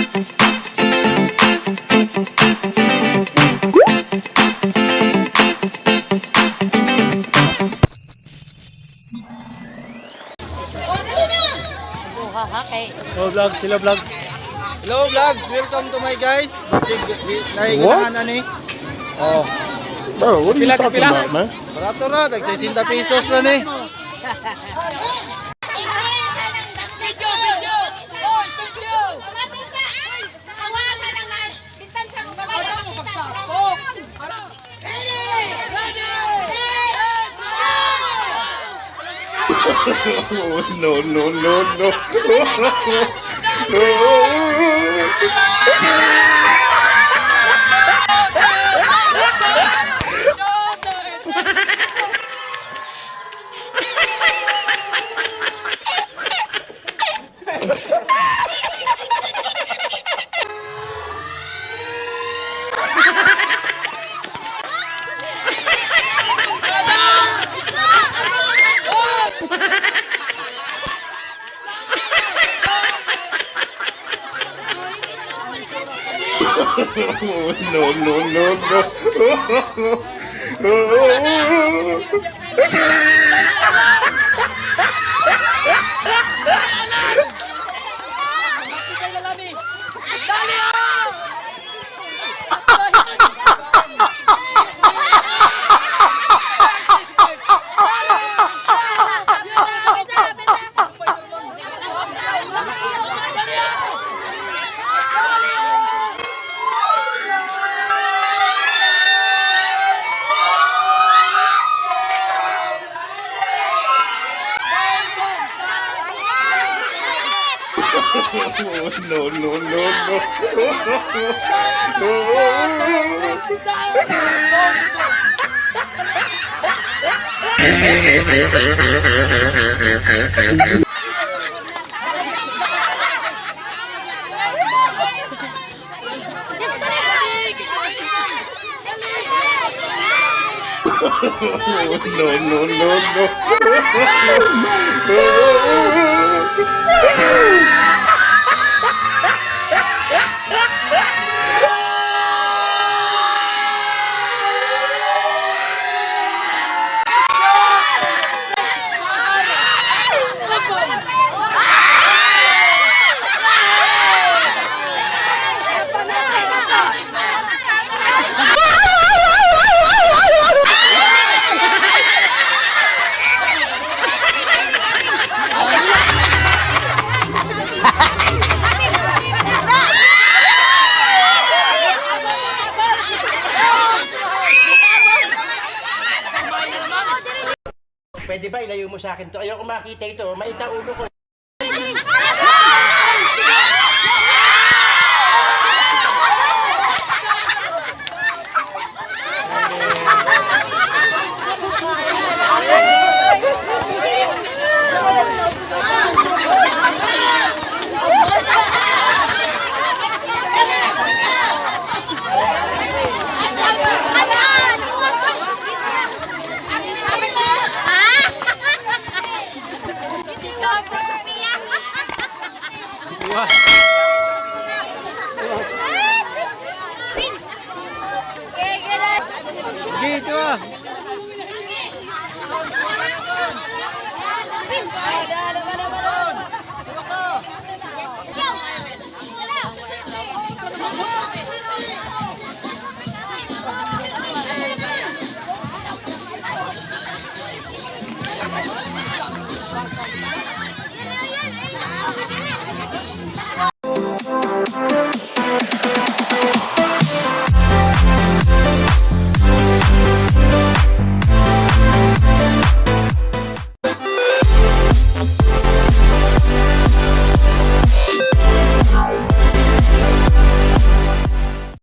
Hello vlogs, hello vlogs. Hello vlogs, welcome to my guys. Basig nahiginahan ani. Oh. Bro, what are you Pila, talking pila. About, man? Barato ra, tag 60 pesos ra ni. Video, video! Oy, video! No, no, no, no. No, no, no, no. No, no, no, no. No, no, no, no. Pwede ba ilayo mo sa akin to? Ayoko makita ito. Maita ulo ko.